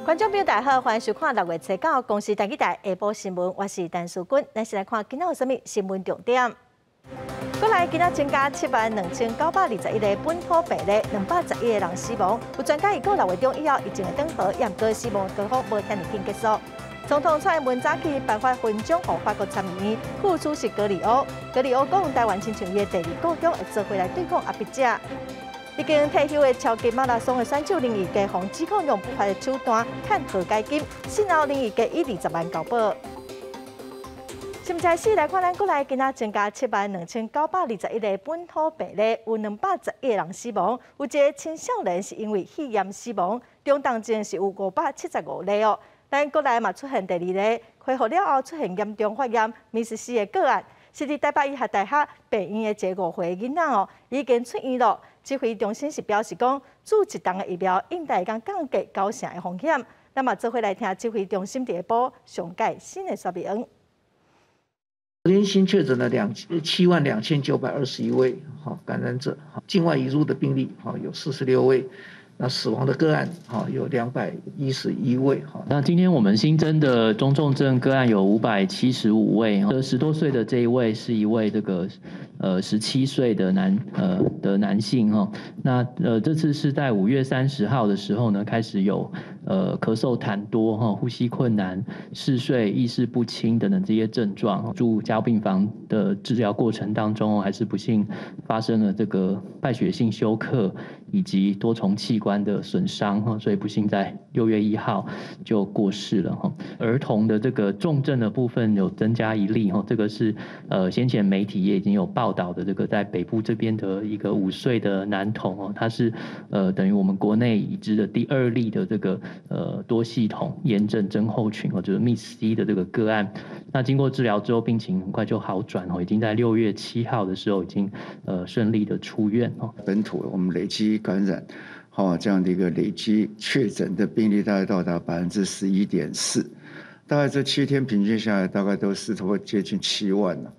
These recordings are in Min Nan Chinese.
觀眾朋友大家好，歡迎收看六月初九公視台語台下晡新聞，我是陳淑君。咱先來看今仔有啥物新聞重點。國內今仔增加72,921個本土病例，211個人死亡。有專家預告六月中以後疫情會轉好，毋過死亡高峰無遐爾緊結束。總統蔡英文早起頒發勳章予法國參議院副主席格里歐，格里歐講台灣親像伊的第二故鄉，會做伙來對抗壓迫者。已經退休的超級馬拉松的選手林奕嘉予指控用不法的手段趁和解金，審後林奕嘉以20萬交保。新聞開始來看，咱國內今仔增加72,921個本土病例，有211個人死亡，有一個青少年是因為肺炎死亡，中重症是有575例哦。咱國內嘛出現第二例，恢復了後出現嚴重發炎、MIS-C 的個案，是佇台北醫學大學病院的一個5歲囡仔哦，已經出院了。指揮中心是表示講，注一劑的疫苗應該會當降低九成的風險。咱嘛做伙來聽指揮中心佇下晡上蓋新的說明。昨天新確診了72,921位哈感染者，境外移入的病例哈有46位，那死亡的個案哈有211位哈。那今天我們新增的中重症個案有575位，10多歲的這一位是一位這個17歲的男性哈。那這次是在5月30號的時候呢，開始有咳嗽痰多哈，呼吸困難、嗜睡、意識不清等等這些症狀，住加護病房的治療過程當中，還是不幸發生了這個敗血性休克以及多重器官的損傷哈，所以不幸在6月1號就過世了哈。兒童的這個重症的部分有增加一例哈，這個是先前媒體也已經有報道的這個在北部這邊的一個5歲的男童哦，他是等於我們國內已知的第二例的這個多系統炎症症候群哦，就是 MIS-C 的這個個案。那經過治療之後，病情很快就好轉哦，已經在6月7號的時候已經順利的出院哦。本土我們累積感染，好這樣的一個累積確診的病例大概到達11.4%，大概這7天平均下來，大概都是差不多接近7萬了。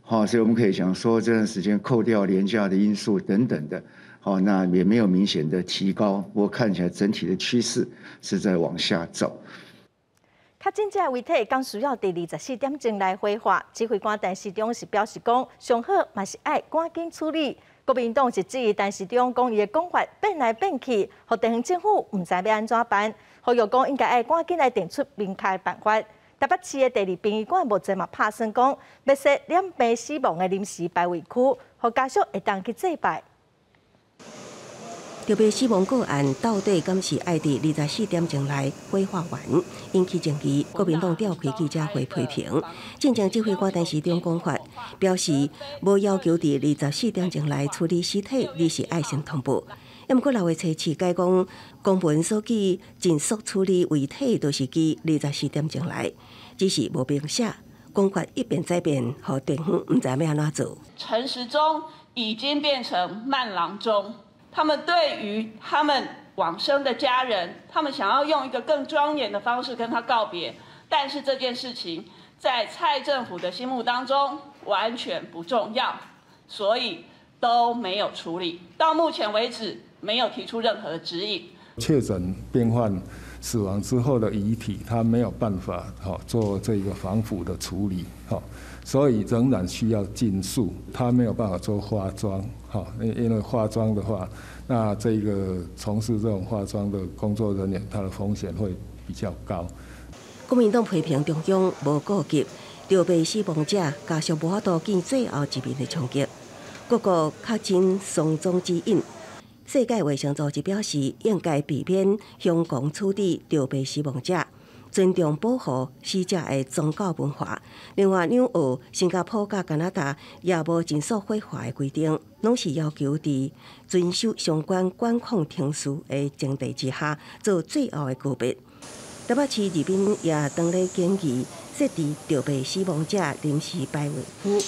好，所以我們可以講說，這段時間扣掉連假的因素等等的，好，那也沒有明顯的提高，不過看起來整體的趨勢是在往下走。確診者遺體敢需要佇24點鐘內火化，指揮官陳時中是表示講，上好嘛是愛趕緊處理。國民黨是質疑陳時中講伊的講法變來變去，予地方政府毋知欲按怎辦。呼籲講應該愛趕緊來定出明確的辦法。台北市的第二殯儀館目前嘛拍算講，欲設染病死亡的臨時牌位區，予家屬會當去祭拜。著白死亡個案到底敢是愛佇24點鐘內火化完，引起爭議。國民黨召開記者會批評，進前指揮官陳時中講法，表示無要求佇二十四點鐘內處理屍體，而是愛先通報。毋過六月初七改講，公文所記盡速處理遺體，就是指二十四點鐘內，只是無明寫。講法一變再變，予地方毋知欲按怎做。陳時中已經變成慢郎中。他們對於他們往生的家人，他們想要用一個更莊嚴的方式跟他告別，但是這件事情在蔡政府的心目當中完全不重要，所以都沒有處理。到目前為止，沒有提出任何的指引。確診病患死亡之後的遺體，他沒有辦法做這個防腐的處理，所以仍然需要盡速。他沒有辦法做化妝，因為化妝的話，那這個從事這種化妝的工作人員，他的風險會比較高。國民黨批評中央無顧及著病死亡者家屬無法度見最後一面的衝擊，各國確診喪葬指引。世界衛生組織表示，應該避免向公處置著病死亡者，尊重保護死者的宗教文化。另外，紐澳、新加坡佮加拿大也無盡速火化的規定，攏是要求佇遵守相關管控程序的前提之下，做最後的告別。台北市二殯也當咧建議設置著病死亡者臨時牌位區，予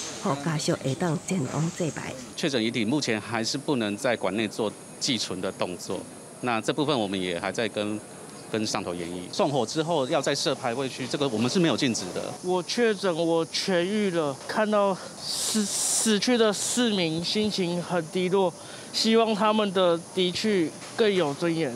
家屬會當前往祭拜。確診遺體目前還是不能在館內做寄存的動作，那這部分我們也還在跟上頭研議。送火之後要再設牌位區，這個我們是沒有禁止的。我確診，我痊癒了，看到死去的市民，心情很低落，希望他們的離去更有尊嚴。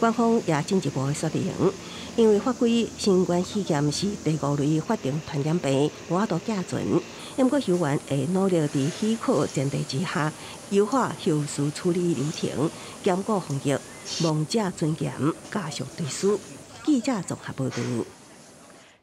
官方也進一步的說明，因為法規新冠肺炎是第五類法定傳染病，無法度寄存。毋過猶原會努力佇許可前提之下，優化後續處理流程，兼顧防疫，亡者尊嚴，家屬追思。記者綜合報導。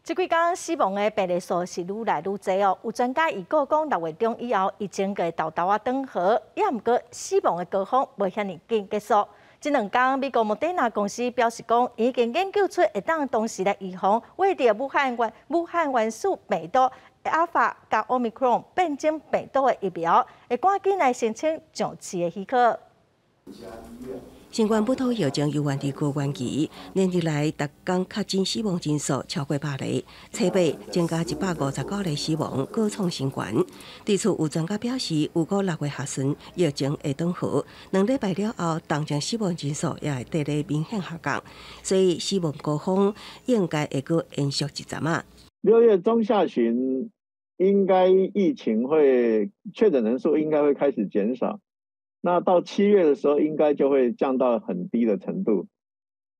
這幾工死亡的病例數是愈來愈濟哦。有專家預告講，6月中以後疫情會沓沓仔轉好，也毋過死亡的高峰無遐爾緊結束。這兩工，美國莫德納公司表示講，已經研究出會當同時來預防秽著武漢元始病毒阿爾法佮奧密克戎變種病毒的疫苗，會趕緊來申請上市的許可。新冠本土疫情猶原佇高原期，連日來逐工確診死亡人數超過百例，初八增加159例死亡，閣創新高。對此有專家表示，如果6月下旬疫情會轉好，2禮拜了後，當前死亡人數也會綴咧明顯下降，所以死亡高峰應該會閣延續一陣仔。 6月中下旬，應該疫情會確診人數應該會開始減少。那到7月的時候，應該就會降到很低的程度，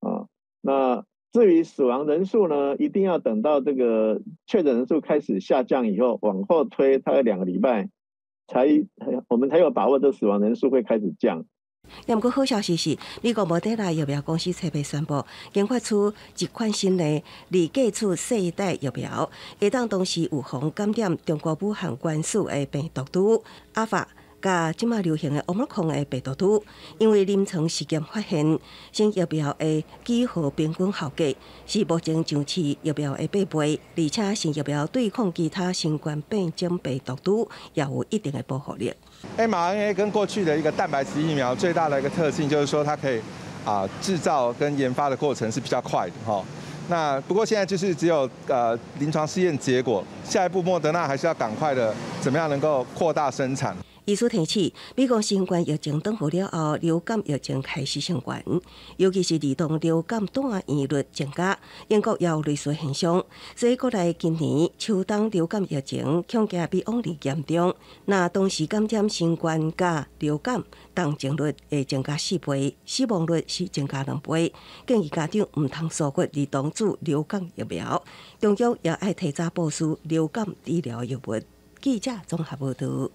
啊，那至於死亡人數呢，一定要等到這個確診人數開始下降以後，往後推大概2個禮拜，才我們才有把握這死亡人數會開始降。毋過好消息是，美國莫德納疫苗公司初八宣布，研發出一款新的二價次世代疫苗，會當同時預防感染中國武漢原始的病毒株阿爾法佮這馬流行的奧密克戎的病毒株，因為臨床試驗發現，新疫苗的幾何平均效果是目前上市疫苗的8倍，而且新疫苗對抗其他新冠變種病毒株也有一定的保護力。 mRNA 跟過去的一個蛋白質疫苗最大的一個特性，就是說它可以製造跟研發的過程是比較快的哈。那不過現在就是只有臨床試驗結果，下一步莫德納還是要趕快的，怎麼樣能夠擴大生產？醫師提醒，美國新冠疫情轉好了後，流感疫情開始升懸，尤其是兒童流感住院率增加，英國也有類似現象。所以國內今年秋冬流感疫情恐驚比往年嚴重。若同時感染新冠佮流感，重症率會增加4倍，死亡率是增加2倍。建議家長毋通疏忽兒童注流感疫苗，中央也愛提早部署流感治療藥物。記者綜合報導。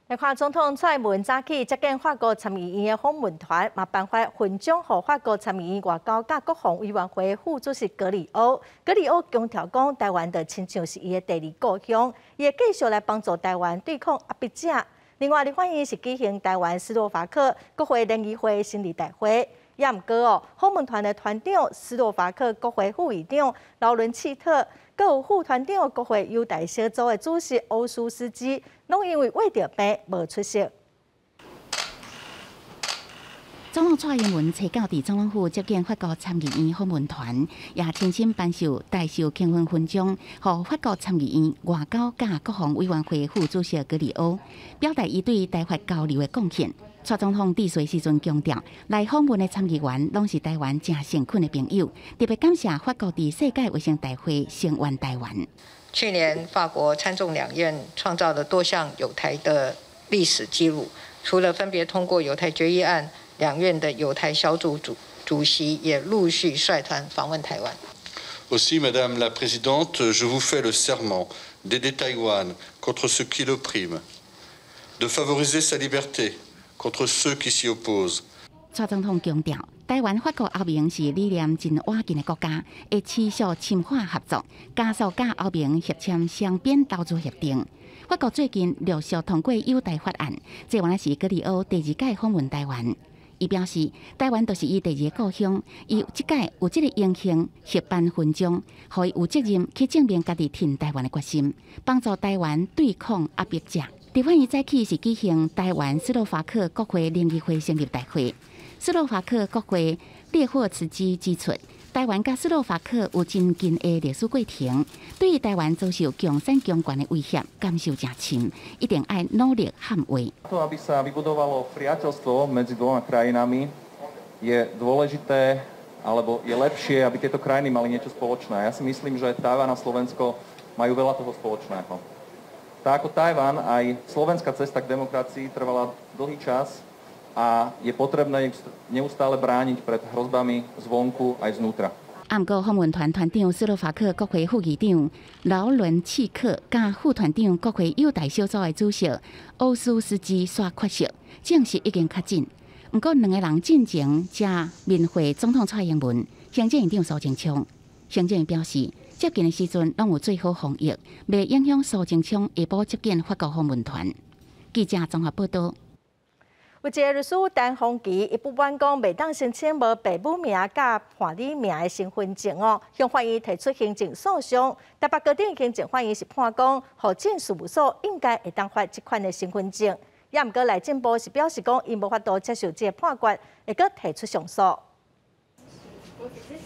來看總統蔡英文早起接見法國參議院的訪問團，嘛頒發勳章予法國參議院外交佮國防委員會副主席格里歐。格里歐強調講，台灣就親像是伊的第二故鄉，伊會繼續來幫助台灣對抗壓迫者。另外，立法院是舉行台灣斯洛伐克國會聯誼會成立大會，也毋過哦，訪問團的團長斯洛伐克國會副議長勞倫契特，閣有副團長國會優待小組的主席歐舒斯基，攏因為穢著病無出席。總統蔡英文初九佇總統府接見法國參議院訪問團，也親身頒授大綬慶勳勳章，予法國參議院外交佮國防委員會副主席格里歐，表達伊對台法交流的貢獻。蔡總統致辭時陣強調，來訪問的參議員攏是台灣誠誠懇的朋友，特別感謝法國佇世界衛生大會聲援台灣。去年法國參眾兩院創造了多項友台的歷史紀錄，除了分別通過友台決議案，兩院的友台小組主席也陸續率團訪問台灣。 Aussi, Madame la Présidente, je vous fais le serment d'aider Taïwan contre ceux qui l'oppriment, de favoriser sa liberté contre ceux qui s'y opposent。蔡總統強調，台灣法國歐盟是理念真倚近的國家，會持續深化合作，加速佮歐盟協簽雙邊投資協定。法國最近陸續通過友台法案，這原來是格里歐第二屆訪問台灣。伊表示，台灣就是伊第二個故鄉，伊這屆有這个榮幸獲頒勳章，予伊有責任去證明家己挺台灣的決心，幫助台灣對抗壓迫者。立法院早起是舉行台灣斯洛伐克國會聯誼會成立大會。斯洛伐克國會列霍茨基指出，台灣佮斯洛伐克有真近的歷史過程，對於台灣遭受共產強權的威脅，感受誠深，一定愛努力捍衛。 To, aby sa vybudovalo priateľstvo medzi dvoma krajinami, je dôležité, alebo je lepšie, aby tieto krajiny mali niečo spoločné. Ja si myslím, že Tajvan a Slovensko majú veľa toho spoločného. Tak ako Tajvan, aj slovenská cesta k demokracii trvala dlhý čas. A je potrebné neustále brániť pred hrozbami zvonku aj zvnútra. 毋過訪問團團長斯洛伐克國會副議長勞倫契克，佮副團長國會友台小組的主席歐斯斯基煞缺席，證實已經確診。毋過兩个人進前才面會總統蔡英文、行政院長蘇貞昌。行政院表示，接見的時陣攏有做好防疫，袂影響蘇貞昌下晡接見法國訪問團。記者綜合報道。有一个律師陳鳳琪，伊不滿講袂當申請無爸母名佮伴侶名的身份證哦，向法院提出行政訴訟。台北高等行政法院是判講，戶政事務所應該會當發這款的身份證。也毋過內政部是表示講，𪜶無法度接受這个判決，會閣提出上訴。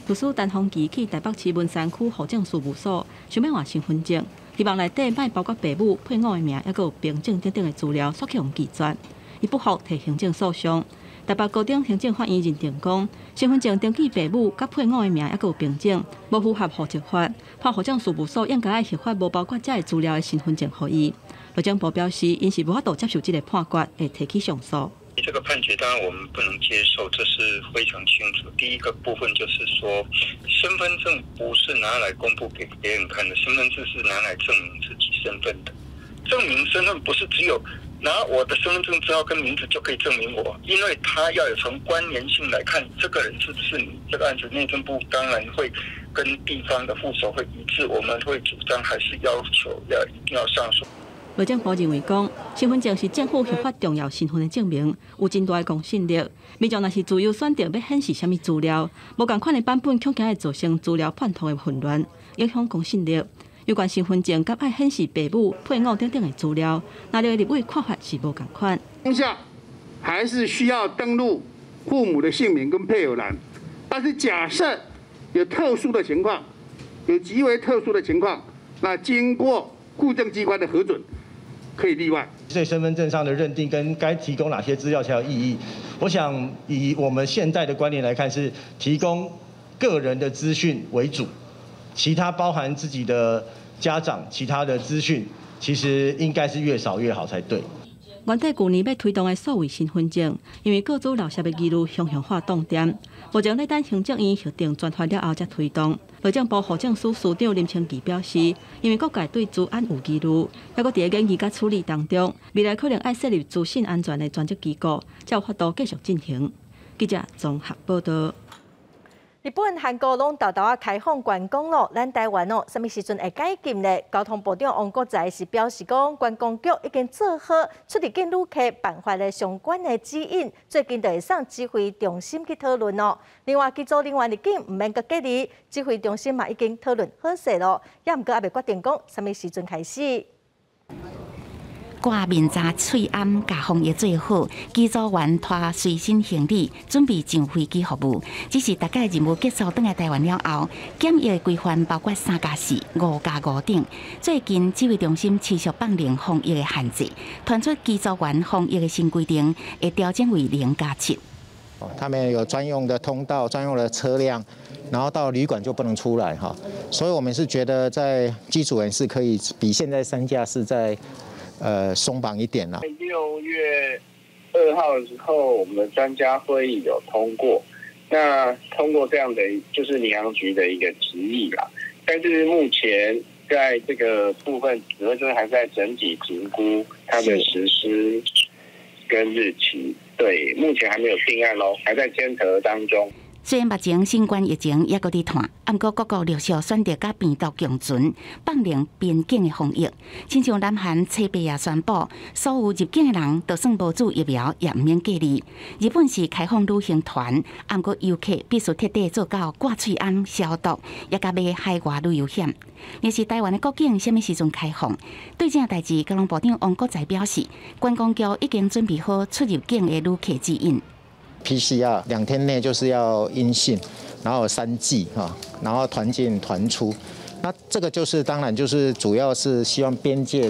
律師陳鳳琪去台北市文山區戶政事務所，想欲換身份證，希望內底莫包括爸母、配偶的名，抑閣有憑證等等的資料，煞去予拒絕。伊不服提行政訴訟，台北高等行政法院認定講，身份證登記爸母佮配偶的名，抑閣有憑證，無符合戶籍法，判戶政事務所應該愛核發無包括這个資料的身份證予伊。內政部表示，𪜶是無法度接受這个判決，會提起上訴。這個判決當然我們不能接受，這是非常清楚。第一個部分就是說，身份證不是拿來公布給別人看的，身份證是拿來證明自己身份的。證明身份不是只有拿我的身份證資料跟名字就可以證明我，因為他要有從關聯性來看，這個人是不是你。這個案子內政部當然會跟地方的副手會一致，我們會主張還是要求要一定要上訴。內政部認為講，身份證是政府核發重要身份的證明，有真大的公信力。民眾若是自由選擇欲顯示啥物資料，無仝款的版本恐驚會造成資料叛逃的混亂，影響公信力。有關身份證佮愛顯示爸母、配偶等等的資料，那個立委看法是無仝款。當下還是需要登錄父母的姓名跟配偶欄，但是假設有特殊的情況，有極為特殊的情況，那經過戶政機關的核准，可以例外。對身份證上的認定跟該提供哪些資料才有意義？我想以我們現在的觀念來看，是提供個人的資訊為主，其他包含自己的家長、其他的資訊，其實應該是越少越好才對。原底舊年欲推動的數位身份證，因為個資流泄的疑慮，雄雄化凍定。目前咧等行政院核定專法了後才推動。內政部戶政司司長林清奇表示，因為各界對資安有疑慮，猶閣佇咧研議佮處理當中，未來可能愛設立資訊安全的專職機構，才有法度繼續進行。記者綜合報道。日本、韓國攏沓沓仔開放觀光咯，咱台灣哦，啥物時陣會解禁呢？交通部長王國材是表示講，觀光局已經做好出入境旅客辦法的相關的指引，最近就會送指揮中心去討論咯。另外，機組人員入境毋免閣隔離，指揮中心嘛已經討論好勢咯，也毋過猶未決定講啥物時陣開始。掛面罩、喙罨，共防疫做好，機組員拖隨身行李，準備上飛機服務。只是逐擺任務結束，轉來台灣了後，檢疫的規範包括3加4、5加5等。最近指揮中心持續放寬防疫的限制，傳出機組員防疫的新規定，會調整為0加7。他們有專用的通道、專用的車輛，然後到旅館就不能出來哈。所以我們是覺得在機組員是可以比現在3加4再鬆綁一點啦。 6月2號的時候，我們的專家會議有通過，那通過這樣的就是民航局的一個提議啦。但是目前在這個部分，指揮中心還在整體評估它的實施跟日期，對，目前還沒有定案咯，還在檢討當中。雖然目前新冠疫情猶閣佇湠，毋過各國陸續選擇佮病毒共存，放寬邊境的防疫。親像南韓禮拜也宣布，所有入境的人，就算無注疫苗，也毋免隔離。日本是開放旅行團，毋過遊客必須徹底做到掛喙罨消毒，也共買海外旅遊險。若是台灣的國境啥物時陣開放？對這代誌，交通部長王國材表示，觀光局已經準備好出入境的旅客指引。 PCR 2天內就是要陰性，然後3劑哈，然後團進團出，那這個就是當然就是主要是希望邊境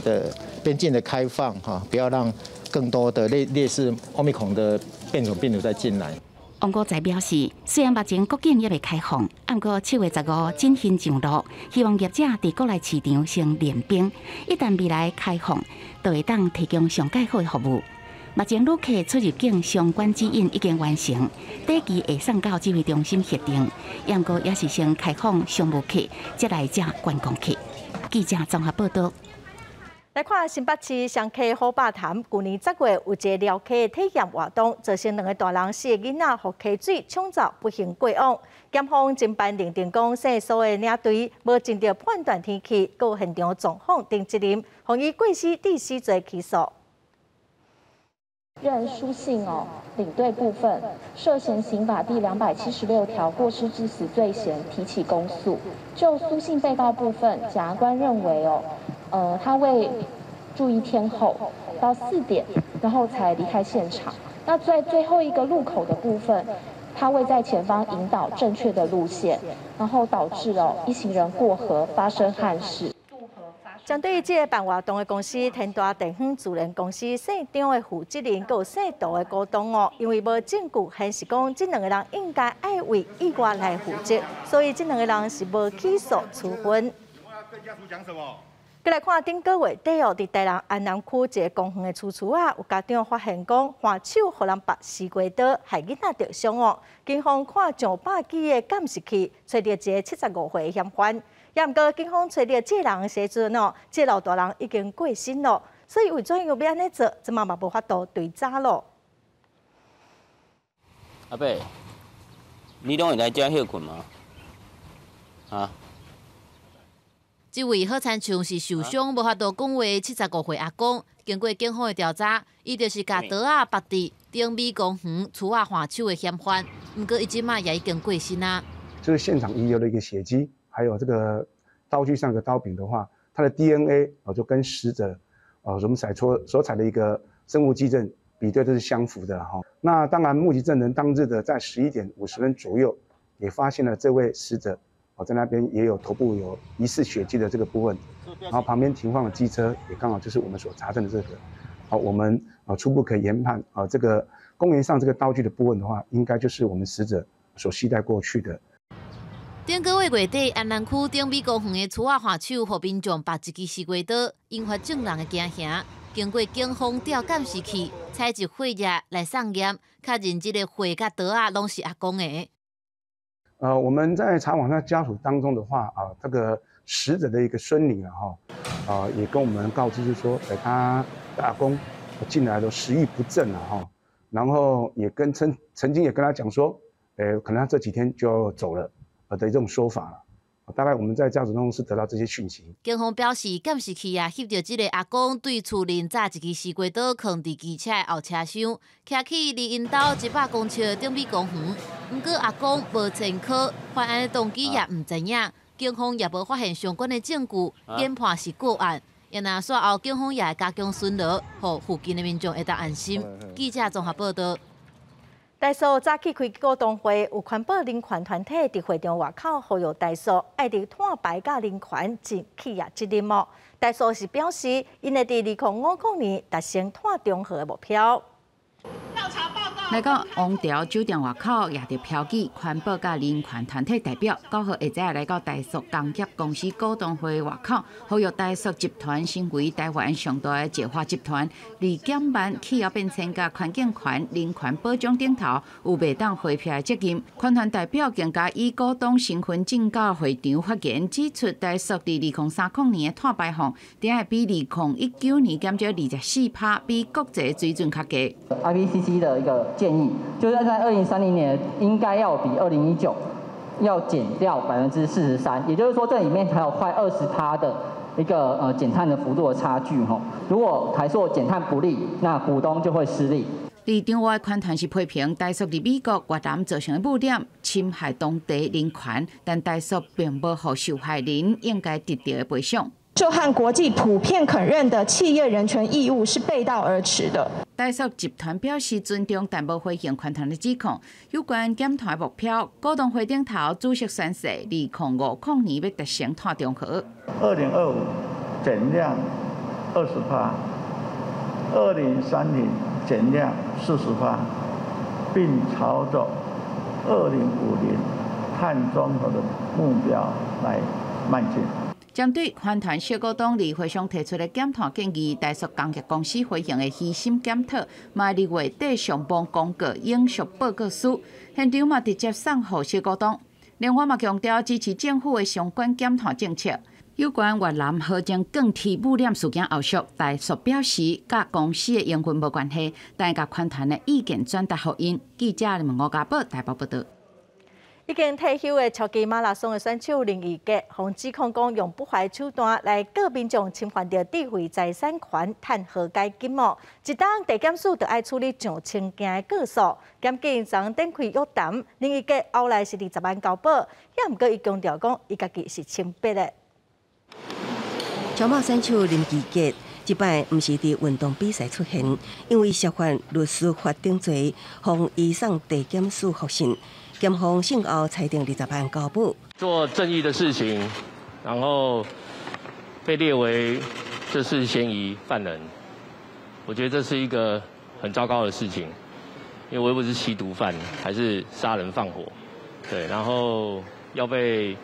的開放哈，不要讓更多的類似歐米孔的變種病毒再進來。王國材表示，雖然目前國境猶未開放，毋過7月15振興上路，希望業者佇國內市場先練兵，一旦未來開放，就會當提供上蓋好的服務。目前旅客出入境相關指引已經完成，短期會送到指揮中心核定。毋過也是先開放商務客，再來才觀光客。記者綜合報道。來看新北市雙溪虎霸潭，舊年10月有一个寮溪體驗活動，造成兩个大人四个囡仔予溪水沖走，不幸過往。檢方偵辦認定講，姓蘇的領隊無盡著判斷天氣、閣現場狀況等責任，予伊過失致死罪起訴。認蘇姓哦，領隊部分涉嫌刑法第276條過失致死罪嫌提起公訴。就蘇姓被告部分，檢察官認為哦，他未注意天候，到4點，然後才離開現場。那在最後一個路口的部分，他未在前方引導正確的路線，然後導致哦一行人過河發生憾事。針對這个辦活動的公司天大地方自然公司姓張的負責人，閣有姓杜的股東哦，因為無證據顯示講這兩个人應該愛為意外來負責，所以這兩个人是無起訴處分。閣來看頂個月底哦，佇台南安南區一个公園的厝厝仔，有家長發現講，還手予人拔西瓜刀，害囡仔著傷哦。警方看上百支的監視器，揣著一个75歲的嫌犯。也毋過警方揣著這个人的時陣哦，這个老大人已經過身咯，所以為怎樣欲按呢做，這馬嘛無法度追查咯。阿伯，你攏會來遮歇睏嗎？啊？這位好親像是受傷無法度講話75歲阿公，經過警方的調查，伊就是共刀仔縛佇頂美公園厝仔還手的嫌犯。毋過伊這馬也已經過身啊。就是現場遺留的一個血跡，還有這個刀具上的刀柄的話，它的 DNA 啊就跟死者啊我們採出所採的一個生物跡證比對都是相符的哈。那當然，目擊證人當日的在11點50分左右，也發現了這位死者。哦，在那邊也有頭部有疑似血跡的這個部分，然後旁邊停放的機車也剛好就是我們所查證的這個，好，我們啊初步可以研判啊，這個公園上這個刀具的部分的話，應該就是我們死者所攜帶過去的。頂個月月底，安南區頂美公園的厝仔還手，予民眾拔一支西瓜刀，引發眾人的驚嚇。經過警方調監視器，採集血液來送驗，確認這个血佮刀仔攏是阿公的。我們在查訪他家屬當中的話，啊，這個死者的一個孫女啊，哈，啊，也跟我們告知，就是說，他的阿公近來都食慾不振了，哈，然後也跟曾經也跟他講說，可能他這幾天就要走了，的這種說法。大概我們在家屬中是得到這些訊息。警方表示，監視器也翕著這个阿公對厝內紮一支西瓜刀，囥佇機車的後車廂，騎去離𪜶兜100公尺的頂美公園。毋過阿公無前科，犯案的動機也毋知影，警方也無發現相關的證據，研判是個案。若煞後警方也會加強巡邏，予附近的民眾會當安心。記者綜合報道。台塑早起開股東會，有環保人權團體佇會場外口呼籲台塑愛佇碳排佮人權盡企業責任哦。台塑是表示，𪜶會佇2050年達成碳中和的目標。來到王朝酒店外口，舉著標語，環保佮人權團體代表9號下晝來到台塑工業公司股東會外口，呼籲台塑集團成為台灣上大的石化集團，佇減慢氣候變遷佮環境權、人權保障頂頭，有袂當迴避的責任。環團代表更加以股東身份進到會場發言，指出台塑佇2030年的碳排放，定會比2019年減少24%，比國際水準較低。 IPCC 的一個建議，就是在2030年應該要比2019要減掉43%，也就是說，這裡面還有快20%的一個減碳的幅度的差距吼。如果台塑減碳不力，那股東就會失利。佇場外環團是批評台塑佇美國、越南造成的污染，侵害當地人權，但台塑並無予受害人應該得著的賠償。這和國際普遍肯認的企業人權義務是背道而馳的。台塑集團表示尊重，但無回應環團的指控。有關減碳目標，股東會頂頭主席宣誓，2050年欲達成碳中和。 2025減量20%，2030減量40%，並朝着2050碳中和的目標來邁進。针对环团小股东伫会上提出的减碳建议，台塑工业公司回应的虚心检讨，嘛2月底上网公告永续报告书，现场嘛直接送予小股东。另外嘛强调支持政府的相关减碳政策。有关越南河静钢铁污染事件后续，台塑表示佮公司的营运无关系，但共环团的意见转达予𪜶。记者林吴家宝台北报道。已经退休的超级马拉松的选手林义杰，予指控讲用不法手段来告民众侵犯著智慧财产权，趁和解金哦。一冬地检署就爱处理上千件的告诉，检警昨展开约谈，林义杰后来是20万交保，也毋过伊强调讲，伊家己是清白的。超马选手林义杰，这摆毋是伫运动比赛出现，因为涉犯律师法定罪，予移送地检署复审。检方讯后裁定20万交保。做正义的事情，然后被列为这是嫌疑犯人，我觉得这是一个很糟糕的事情，因为我又不是吸毒犯，还是杀人放火，对，然后要被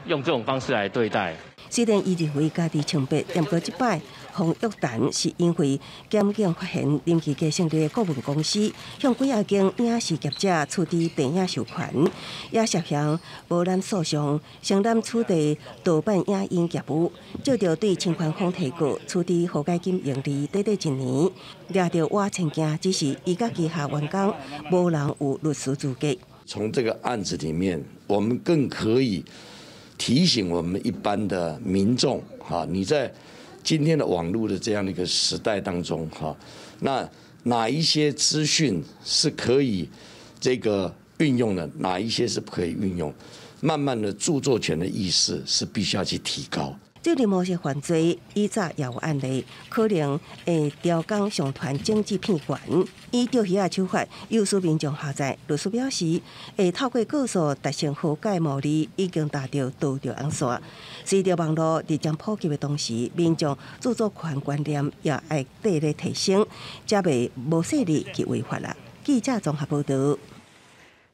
用这种方式来对待。虽然伊认为家己清白，毋过这摆予约谈是因为检警发现林志杰成立的顾问公司向几仔间影视业者取得电影授权，也涉嫌无揽诉讼，承揽取缔盗版影音业务，借著对侵权方提告，取得和解金盈利短短一年，掠著倚千件，只是伊佮旗下员工无人有律师资格。从这个案子里面，我们更可以提醒我们一般的民众，哈，你在今天的网络的这样的一个时代当中，哈，那哪一些资讯是可以这个运用的，哪一些是不可以运用？慢慢的著作权的意识是必须要去提高。这类模式犯罪以早也有案例，可能会调岗上传整治片源。以钓鱼仔手法诱使民众下载。律师表示，会透过告诉达成和解目的，已经达到道德红线。随著网路日渐普及的同时，民众著作权观念也爱缀咧提升，才袂无细腻去违法啦。记者综合报道。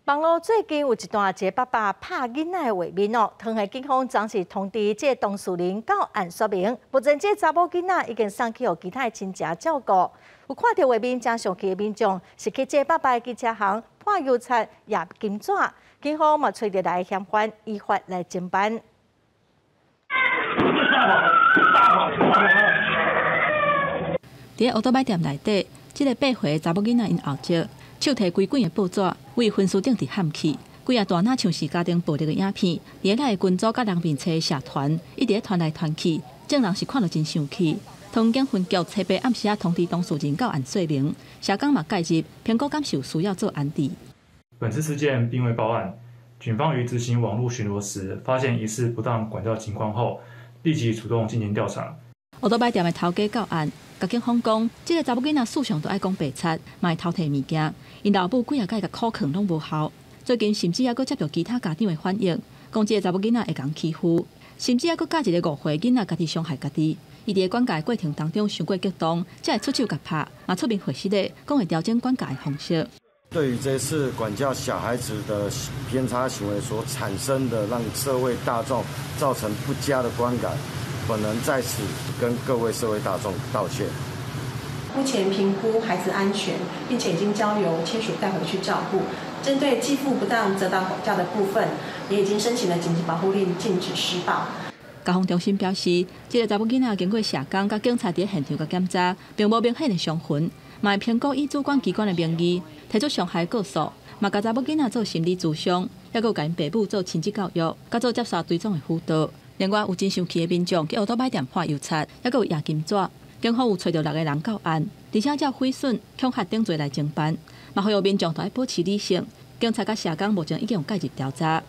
网路最近有一段一个爸爸拍囡仔的画面哦，桃园警方昨是通知这个当事人到案说明，目前这个查某囡仔已经送去予其他的亲戚照顾。有看著画面真生气的民众，是去这个爸爸的机车行泼油漆、掖金纸，警方嘛揣著来嫌犯依法来侦办。伫乌托邦店内底，这个8岁查某囡仔𪜶后侧。手提规卷的报纸，为分书顶伫喊去，规个大若像是家庭暴力的影片。伫咧群组佮人面册社团，一直咧传来传去，众人是看了真生气。桃园警分局初八暗时仔通知当事人到案说明，社工嘛介入，评估敢是有需要做安置。本次事件并未报案，警方于执行网路巡逻时，发现疑似不当管教情况后，立即主动进行调查。乌托邦店的头家到案，共警方讲，这个查某囡仔事上都爱讲白贼，嘛会偷提物件，𪜶老母几仔摆共苦劝拢无效。最近甚至犹阁接到其他家长的反映，讲这个查某囡仔会共欺负，甚至犹阁教一个5岁囡仔家己伤害家己。伊伫管教的过程当中伤过激动，才会出手共拍，嘛出面回释咧，讲会调整管教的方式。对于这次管教小孩子的偏差行为所产生的，让社会大众造成不佳的观感，本人在此跟各位社会大众道歉。目前评估孩子安全，并且已经交由亲属带回去照顾。针对继父不当责打管教的部分，也已经申请了紧急保护令，禁止施暴。家防中心表示，这个查某囡仔经过社工佮警察伫现场检查，并无明显的伤痕，嘛会评估以主管机关的名义提出伤害告诉，嘛共查某囡仔做心理咨商，犹阁有共𪜶爸母做亲子教育，佮做接受追踪的辅导。另外，有真生气的民众去乌托邦店泼油漆，犹阁有掖金纸，警方有揣著6个人到案，而且照毁损、恐吓等罪来侦办。嘛，呼吁民众都爱保持理性。警察佮社工目前已经有介入调查。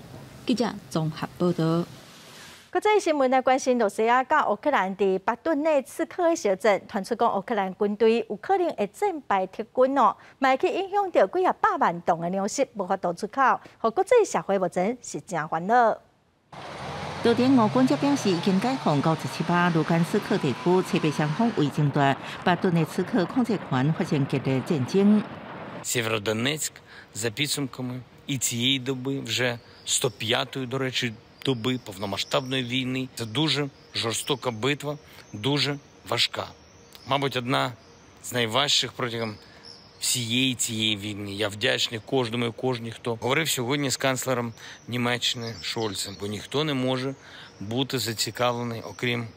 记者综合报道。国际新闻来关心，罗西亚佮乌克兰伫北顿内茨克的小镇，传出讲乌克兰军队有可能会战败撤军哦，嘛会去影响著几仔百万吨的粮食无法度出口，予国际社会目前是真烦恼。昨天，俄军则表示，已经解放97%卢甘斯克地区，切被双方未中断，北顿内茨克控制权发生激烈战争。 Сєвєродонецьк за підсумками і цієї доби вже 105-ї, до речі, Доби повномасштабної війни. Це дуже жорстока битва, дуже важка. Мабуть, одна з найважчих протягом всієї цієї війни. Я вдячний кожному і кожній, хто говорив сьогодні з канцлером Німеччини Шольцем, бо ніхто не може бути зацікавлений, окрім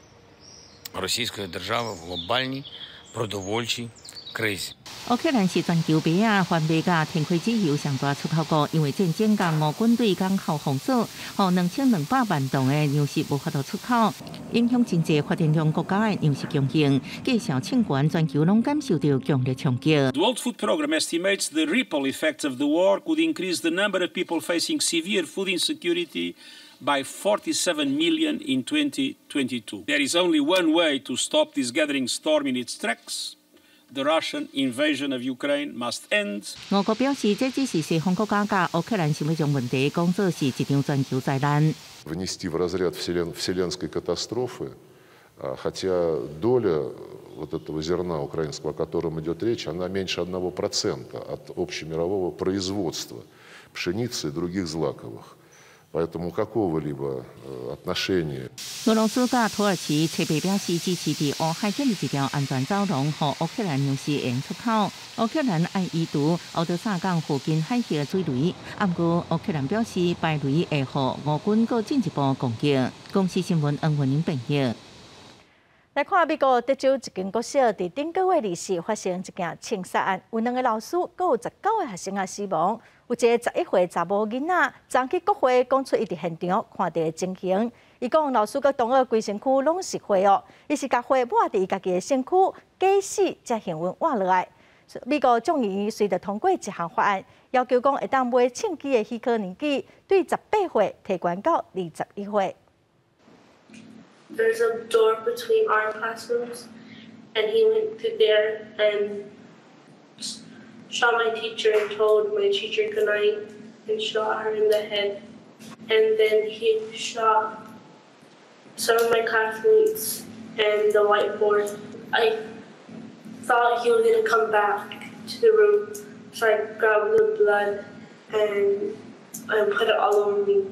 Російської держави, в глобальній продовольчій кризі. 烏克蘭是全球麥仔、番麥佮天開籽油上大出口國，因為戰爭佮俄軍對港口封鎖，予2200萬噸的糧食無法度出口，影響真濟發展中國家的糧食供應，價數衝懸，全球攏感受著強烈衝擊。 The World Food Programme estimates the ripple effects of the war could increase the number of people facing severe food insecurity by 47 million in 2022. There is only one way to stop this gathering storm in its tracks. The Russian invasion of Ukraine must end. 俄國表示，這只是西方國家共烏克蘭想欲將問題講做是一場全球災難。 Внести в разряд вселенской катастрофы, хотя доля вот этого зерна украинского, о котором идет речь, она меньше 1% от общемирового производства пшеницы и других злаковых. Поэтому какого-либо отношения. 俄羅斯佮土耳其齊備表示支持佇烏海建立一條安全走廊，予烏克蘭糧食會用出口。烏克蘭愛移除敖德薩港附近海域的水雷，毋過烏克蘭表示排雷會予俄軍閣進一步攻擊。公視新聞黃文玲編譯。來看美國德州一間國小，佇頂個月24發生一件槍殺案，有兩个老師，閣有19個學生仔死亡。有一个11歲查某囡仔，昨去國會講出伊佇現場看著的情形。伊講老師佮同學規身軀攏是血哦，伊是共血抹佇伊家己的身軀，假死才幸運活落來。美國眾議院隨著通過一項法案，要求講會當買槍支的許可年紀對18歲提懸到21歲。 There's a door between our classrooms, and he went through there and shot my teacher and told my teacher goodnight and shot her in the head. And then he shot some of my classmates and the whiteboard. I thought he was going to come back to the room, so I grabbed the blood and I put it all over me.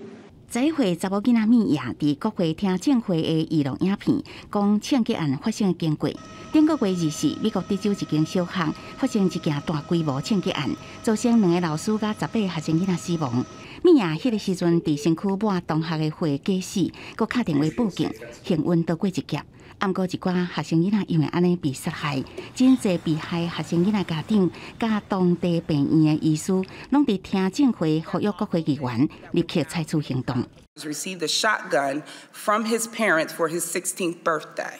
11歲查某囡仔米亞佇國會聽證會的預錄影片，講槍擊案發生的經過。頂個月24，美國德州一間小學發生一件大規模槍擊案，造成兩个老師佮18個學生囡仔死亡。米亞彼个時陣佇身軀抹同學的血假死，閣敲電話報警，幸運躲過一劫。毋過一寡學生囡仔因為按呢被殺害，真濟被害學生囡仔家長佮當地病院的醫師，攏佇聽證會呼籲國會議員立刻採取行動。 Received a shotgun from his parents for his 16th birthday.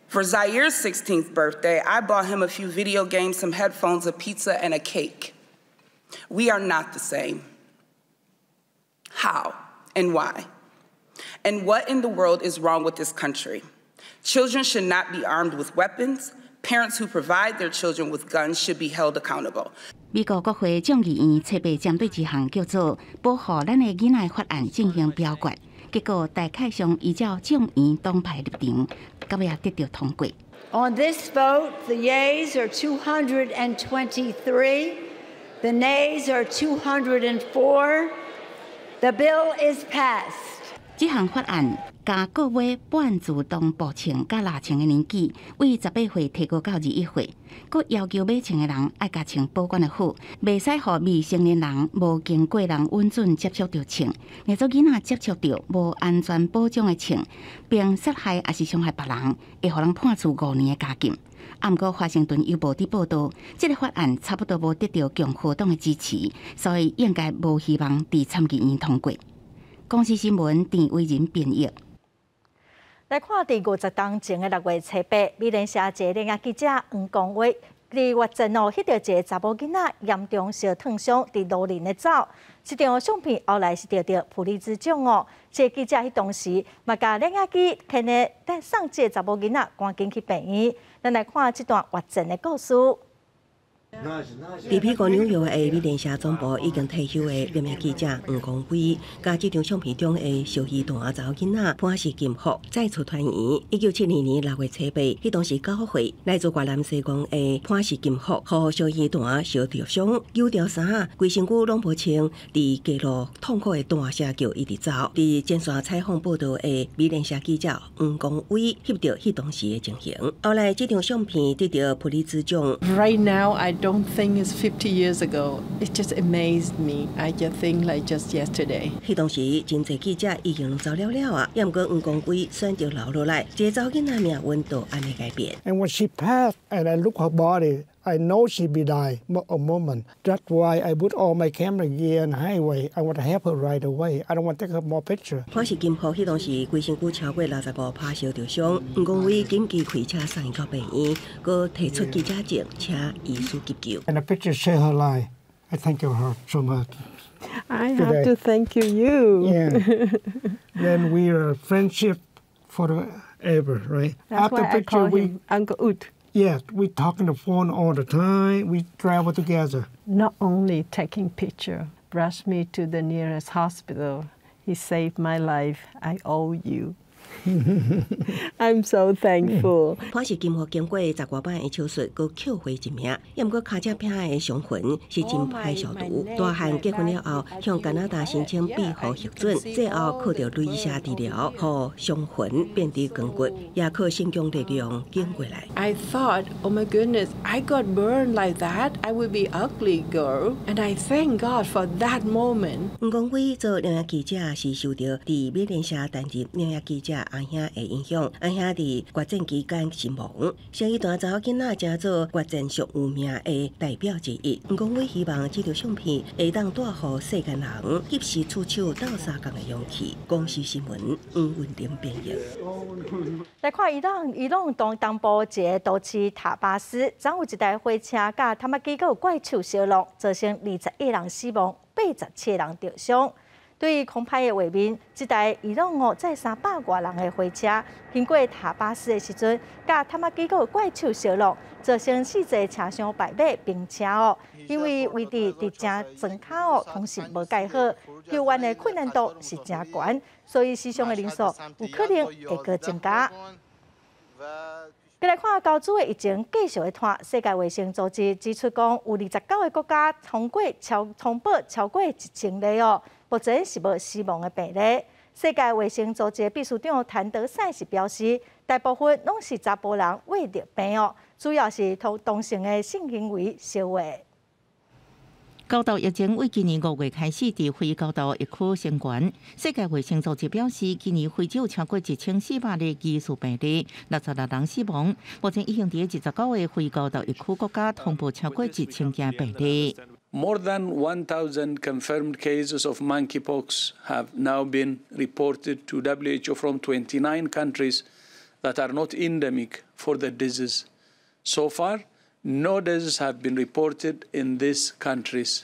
For Zaire's 16th birthday, I bought him a few video games, some headphones, a pizza, and a cake. We are not the same. How and why? And what in the world is wrong with this country? Children should not be armed with weapons. Parents who provide their children with guns should be held accountable. 美國國會眾議院初八針對一項叫做《保護咱的囡仔法案》進行表決，結果大概上依照眾院黨派立場，到尾仔得著通過。 On this vote, the yeas are 223, the nays are 204. The bill is passed. 這項法案共購買半自動步槍佮獵槍的年紀，對18歲提高到21歲，閣要求買槍的人愛共槍保管得好，袂使予未成年人無經過人允准接觸著槍。若做囡仔接觸著無安全保障的槍，並殺害抑是傷害別人，會予人判處5年的監禁。毋過，華盛頓郵報佇報導，這个法案差不多無得著共和黨的支持，所以應該無希望佇參議院通過。公視新聞鄭偉仁編譯。來看佇50冬前的6月初8，美聯社一个攝影記者黃光偉佇越戰哦，翕著一个查某囡仔嚴重燒燙傷，佇路面咧走。這張相片後來是得著普利茲獎哦。這个記者彼當時嘛，共攝影機牽咧，等送這个查某囡仔趕緊去病院。咱來看這段越戰的故事。佇美國紐約的美聯社總部已經退休的攝影記者黃光輝，佮這張相片中的小魚蛋查某囡仔潘氏金福再次團圓。1972年6月初8，彼當時9歲，來自越南西貢的潘氏金福，予小魚蛋燒著傷，揪著衫，規身軀攏無穿，佇街路痛苦的大聲叫，一直走。佇前線採訪報道的美聯社記者黃光偉翕著彼當時的情形。後來這張相片得著普利茲獎。 Right now, I don't think it's 50 years ago. It just amazed me. I just think like just yesterday. 彼當時真濟記者已經攏走了了啊，也毋過黃光偉選擇留落來，這个查某囡仔命運就按呢改變。 And when she passed, and I look her body, I know she be die a moment. That's why I put all my camera gear on highway. I want to help her right away. I don't want to take her more picture. 潘氏金福彼當時規身軀超過65%燒著傷，黃光偉緊急開車送伊到病院，閣提出記者證，請醫師急救。 And the picture save her life. I thank you her so much. I have to thank you. Yeah. Then we are friendship forever, right? That's why I call him Uncle Ut. Yeah, we talk on the phone all the time. We travel together. Not only taking picture, rushed me to the nearest hospital. He saved my life. I owe you. I'm so thankful. 潘氏金福經過十外擺的手術，閣捡回一命。也毋過跤脊餅的傷痕是真歹消除。大漢結婚了後，向加拿大申請庇護核准，最後靠著鐳射治療，予傷痕變得鋼骨，也靠信仰力量撐過來。 I thought, oh my goodness, I got burned like that. I will be ugly girl. And I thank God for that moment. 黃光輝做攝影記者是受著佇美聯社擔任攝影記者阿兄的影響，阿兄佇越戰期間身亡，小魚蛋查某囡仔成做越戰上有名的代表之一。黃光輝希望這張相片會當帶予世間人及時出手鬥相共的勇氣。公視新聞黃文玲編譯。來看伊朗，伊朗東東部一个都市塔巴斯，昨有一台火車佮坦克機閣有怪獸相挵，造成21人死亡，87人著傷。對於空拍的畫面，這台伊朗哦載300外人的火車經過塔巴斯的時陣，佮坦克機閣有怪獸相挵，造成四座車廂敗馬並車哦。因為位置佇誠莊跤哦，通訊無蓋好，救援的困難度是誠懸，所以死傷的人數有可能會閣增加。閣來看猴子的疫情繼續咧拖，世界衛生組織指出講，有29個國家通過超通報超過1000例哦，目前是無死亡的病例。世界衛生組織秘書長譚德賽是表示，大部分攏是查埔人罹著病哦，主要是同同性的性行為相話。猴痘疫情為今年5月開始佇非猴痘疫區升懸。世界衛生組織表示，今年非洲超過1400例疑似病例，66人死亡。目前已經佇29個非猴痘疫區國家通報超過1000件病例。 More than 1,000 confirmed cases of monkeypox have now been reported to WHO from 29 countries that are not endemic for the disease. So far, no deaths have been reported in these countries.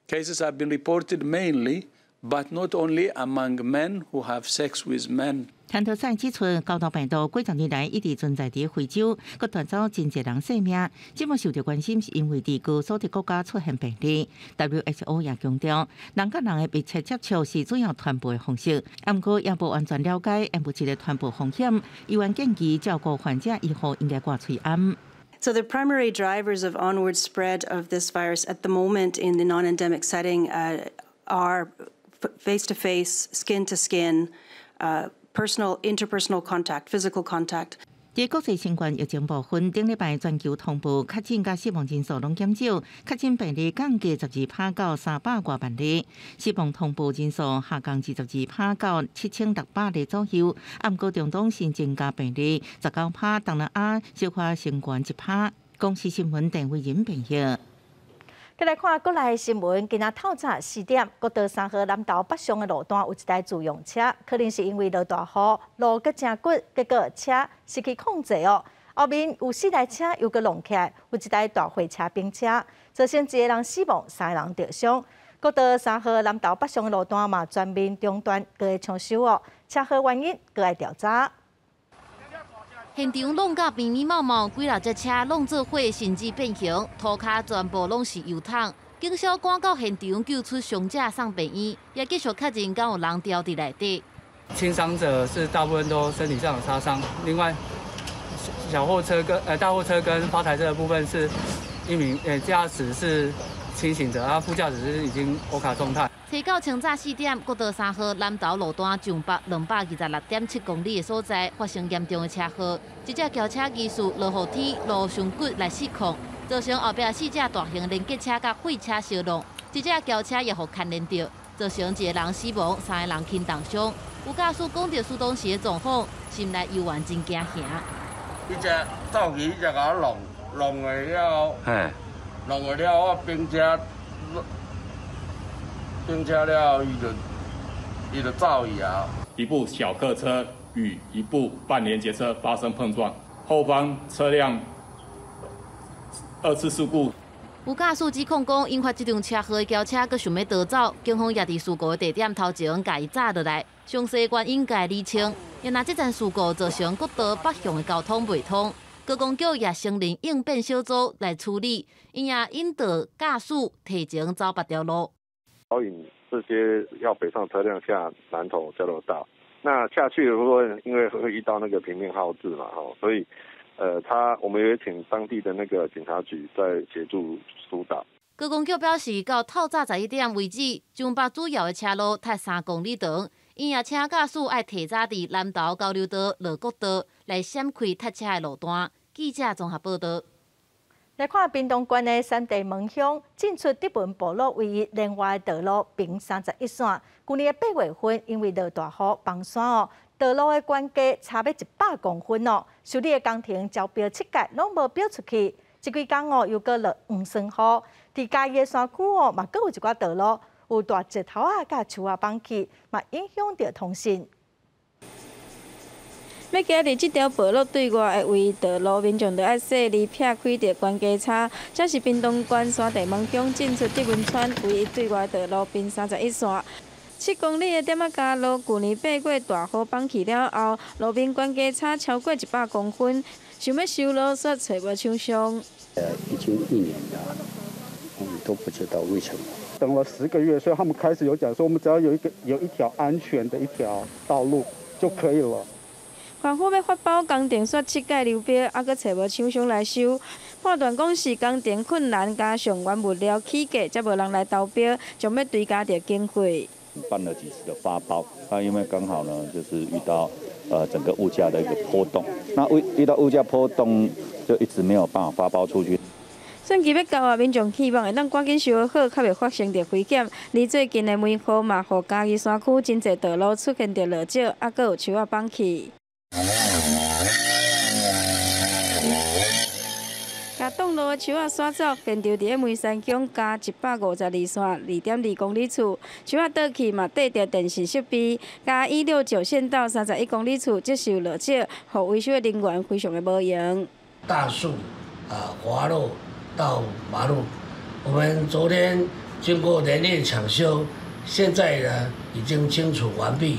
Cases have been reported mainly, but not only among men who have sex with men. 譚德賽指出，猴痘病毒幾十年來一直存在佇非洲，閣奪走真濟人性命。這麼受著關心，是因為佇高所得國家出現病例。WHO 也強調，人佮人的密切接觸是主要傳播的方式，毋過也無完全了解煙霧質的傳播風險。醫院建議照顧患者醫護應該掛喙罨。 So the primary drivers of onward spread of this virus at the moment in the non-endemic setting are face-to-face, skin-to-skin, personal, interpersonal contact, physical contact. 佇國際新冠疫情部分，頂禮拜全球通報確診佮死亡人數攏減少，確診病例降低12%到300外萬例，死亡通報人數下降22%到7600例左右。毋過中東新增加病例19%，東南亞小可升懸1%。公視新聞鄧慧仁編譯。閣來看國內新聞，今仔透早4點，國道3號南投北上的路段有一台自用車，可能是因為落大雨，路閣誠滑，結果車失去控制哦。後面有四台車又閣挵起來，有一台大貨車並車，造成一个人死亡，三个人著傷。國道三號南投北上的路段嘛全面中斷，閣會搶修哦。車禍原因閣愛調查。現場弄甲密密麻麻，幾若隻車攏做伙，甚至變形，塗跤全部攏是油桶。警消趕到現場救出傷者送病院，也繼續確認敢有人牢佇內底。輕傷者是大部分都身體上有擦傷，另外小貨車跟大貨車跟發財車的部分是一名駕駛是清醒者，啊副駕駛是已經歐卡狀態。初九清早4點，國道3號南投路段上北226.7公里的所在發生嚴重的車禍，一隻轎車疑似落雨天路傷骨來失控，造成後壁四隻大型連結車佮貨車相撞，一隻轎車也予牽連著，造成一個人死亡，三個人輕重傷。有駕駛講著事當時的狀況，心內猶原真驚嚇。彼隻走去，彼隻共我弄弄下了，弄下了，我冰車。停車了，伊就走去啊！一部小客車與一部半連結車發生碰撞，後方車輛二次事故。有駕駛指控講，引發這場車禍的轎車閣想欲逃走，警方也佇事故的地點頭前共伊紮落來，詳細原因共理清。若這場事故造成國道北向的交通袂通，高公局也成立應變小組來處理，伊也引導駕駛提前走別條路。導引這些要北上車輛下南投交流道，那下去的部分，因為會遇到那個平面號誌嘛，所以，我們也請當地的那個警察局在協助疏導。高公局表示，到透早11點為止，上北主要的車路塞3公里長，伊也請駕駛愛提早佇南投交流道、落國道來閃開塞車的路段。記者綜合報道。來看屏東縣的山地門鄉進出德文部落唯一連外的道路平31線，舊年的8月份因為落大雨崩山哦，道路的懸架差欲100公分哦，修理的工程招標七屆攏無標出去，這幾工哦又閣落黃酸雨，佇嘉義的山區哦嘛閣有一寡道路有大石頭仔佮樹仔崩去，嘛影響著通訊。欲行佇這條部落對外的唯一道路，民眾著愛細膩避開著懸架差。這是屏東縣山地門鄉進出德文村唯一對外道路平31線。7公里的點仔加路，舊年8月大雨崩去了後，路面懸架差超過100公分，想欲修路卻揣無廠商。已經一年了，我們都不知道為什麼。等了10個月，所以他們開始有講說，我們只要有一條安全的一條道路就可以了。縣府欲發包工程，煞七屆流標，猶閣揣無廠商來修。判斷講是工程困難，加上原物料起價，才無人來投標，將欲追加著經費。辦了幾次的發包，那因為剛好呢，就是遇到整個物價的一個波動，那遇到物價波動，就一直沒有辦法發包出去。選期欲到啊，民眾希望會當趕緊修好，較袂發生著危險。而最近的梅雨嘛，予嘉義山區真濟道路出現著落石，猶閣有樹仔崩去。共擋路的樹仔徙走，現場佇咧梅山鄉嘉152線2.2公里處，樹仔倒去嘛，綴著電信設備。嘉169縣道31公里處則受落石，予維修的人員非常的無閒。大樹啊滑落到馬路，我們昨天經過連夜搶修，現在呢已經清除完畢。